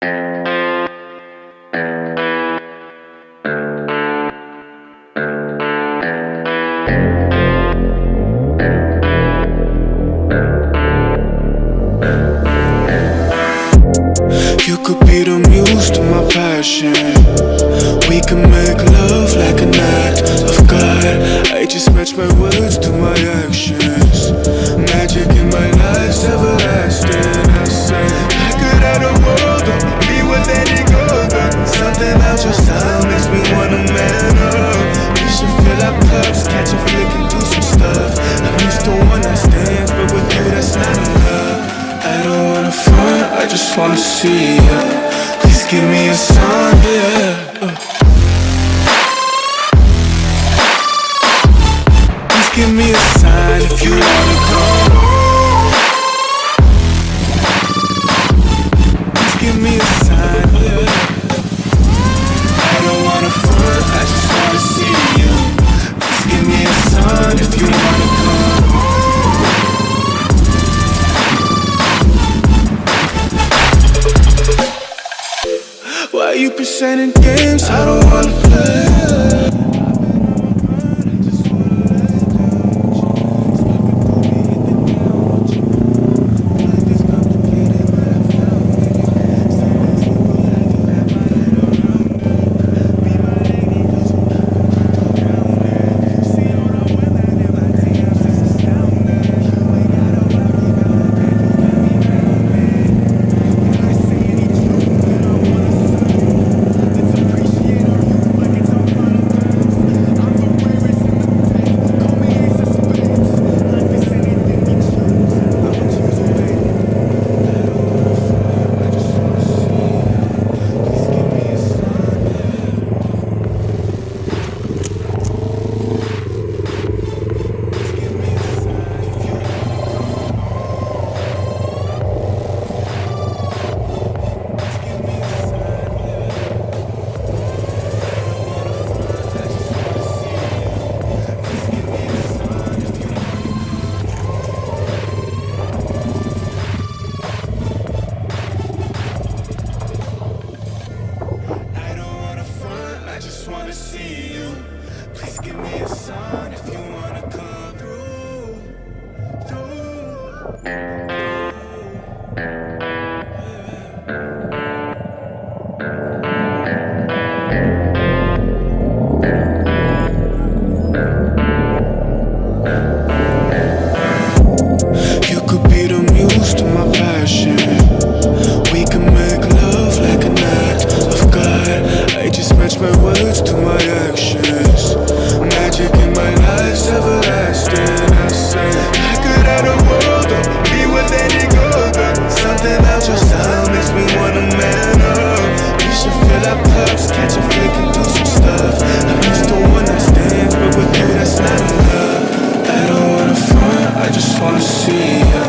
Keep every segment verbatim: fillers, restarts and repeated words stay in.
You could be the muse to my passion. We can make love like an act of God. I just match my words to my actions. Magic in my life's everlasting. I say, I could have the world, don't be with any girl, but something about your style makes me wanna man up. We should fill up cups, catch a flick and do some stuff. I'm used to one night stands, but with you that's not enough. I don't wanna front, I just wanna see you. Please give me a sign, yeah. Please give me a sign if you wanna come. Please give me a sign, yeah. I don't wanna front, I just wanna see you. Please give me a sign if you wanna come. Why you presenting games? I don't wanna play. I don't wanna front, I just wanna see you. Please give me a sign if you wanna come through, through. You could be the muse to my passion. We can make love like an act of God. I just match my words to my actions. Magic in my life's everlasting. I say I could have the world, don't be with any girl, but something about your style makes me wanna man up. We should fill up cups, catch a flick and do some stuff. I'm used to one night stands, but with you that's not enough. I don't wanna front, I just wanna see you.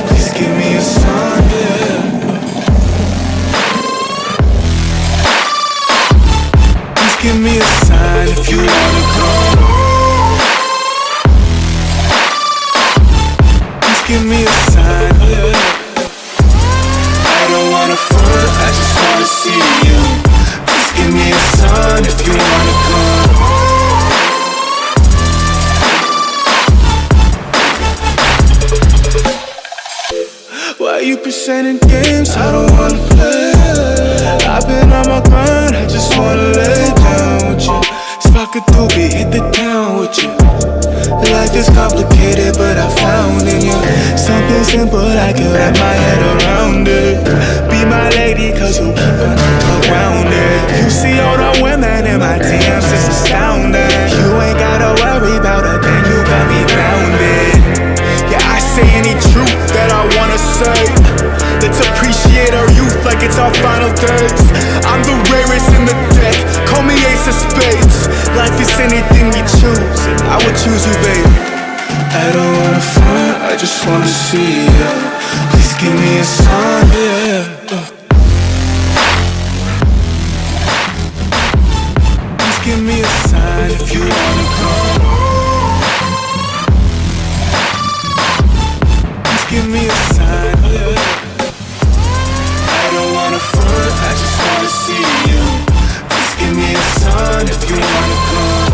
Please give me a sign, yeah. Please give me a sign if you wanna come. Please give me a sign, yeah. I don't wanna front, I just wanna see you. Just give me a sign if you wanna come. Why you presenting games? I don't wanna play. I've been on my grind, I just wanna lay down with you. Spark a doobie, hit the town with you. Life is complicated, but I found in you something simple, I can wrap my head around it. Be my lady, cause you keep it grounded. You see all the women in my D Ms, it's astounding. You ain't gotta worry about a thing, you got me grounded. Yeah, I say any truth that I wanna say. Let's appreciate our youth like it's our final days. I'm the rarest in the deck, call me ace of spades. Life is anything we choose, and I would choose you, baby. I don't wanna front, I just wanna see you. Please give me a sign, yeah. Please give me a sign if you wanna come. Please give me a sign, yeah. I don't wanna Front, I just wanna see you. Please give me a sign if you wanna come.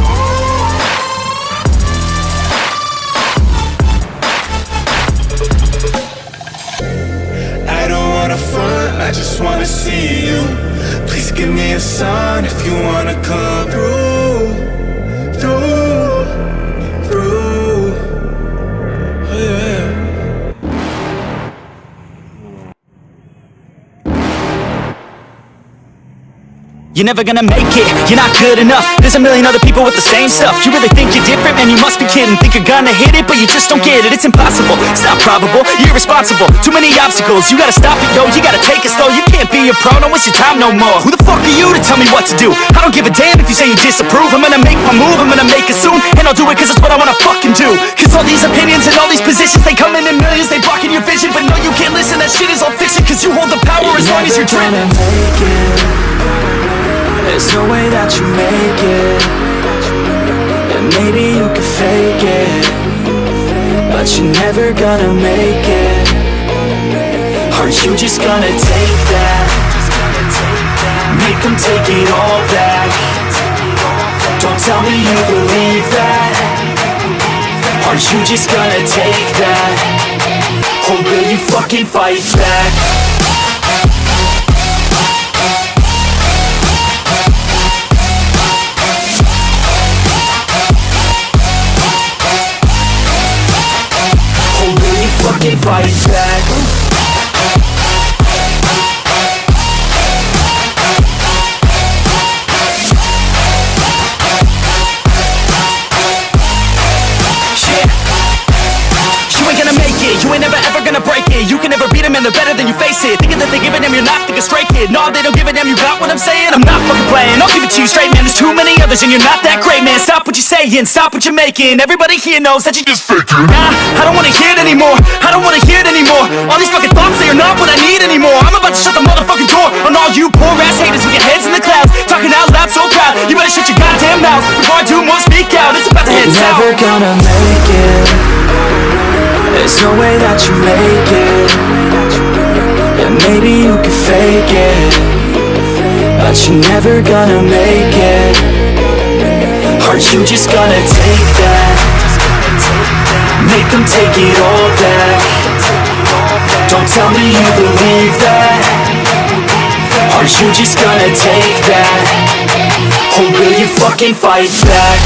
I don't wanna front, I just wanna see you. Please give me a sign if you wanna come through, through, through. Oh, yeah. You're never gonna make it, you're not good enough. There's a million other people with the same stuff. You really think you're different? Man, you must be kidding. Think you're gonna hit it, but you just don't get it. It's impossible, it's not probable, you're irresponsible. Too many obstacles, you gotta stop it, yo. You gotta take it slow, you can't be a pro, don't waste your time no more. Who the fuck are you to tell me what to do? I don't give a damn if you say you disapprove. I'm gonna make my move, I'm gonna make it soon. And I'll do it 'cause it's what I wanna fucking do. 'Cause all these opinions and all these positions, they come in in millions, they blocking your vision. But no, you can't listen, that shit is all fiction. 'Cause you hold the power as long as you're dreaming. Make it. There's no way that you make it. And maybe you could fake it, but you're never gonna make it. Are you just gonna take that? Make them take it all back. Don't tell me you believe that. Are you just gonna take that? Or will you fucking fight back? Or will you fucking fight back? Yeah. You ain't gonna make it, you ain't never ever gonna break it. You can never beat 'em and they're better than you, face it. Thinking that they're giving them your knock, think it's straight, kid. No, they don't give a damn, you got what I'm saying? I'm not fucking playing, I'll give it to you straight, man. There's too many others and you're not that great, man. Stop what you're saying, stop what you're making. Everybody here knows that you just faking. Nah, I don't wanna hear it anymore. I don't wanna hear it anymore. All these fucking thoughts, they are not what I need anymore. I'm about to shut the motherfucking door on all you poor ass haters with your heads in the clouds, talking out loud so proud. You better shut your goddamn mouth before I do more speak out. It's about to head south. You're never gonna make it. There's no way that you make it. And maybe you could fake it, but you're never gonna make it. Are you just gonna take that? Make them take it all back. Don't tell me you believe that. Are you just gonna take that? Or will you fucking fight back?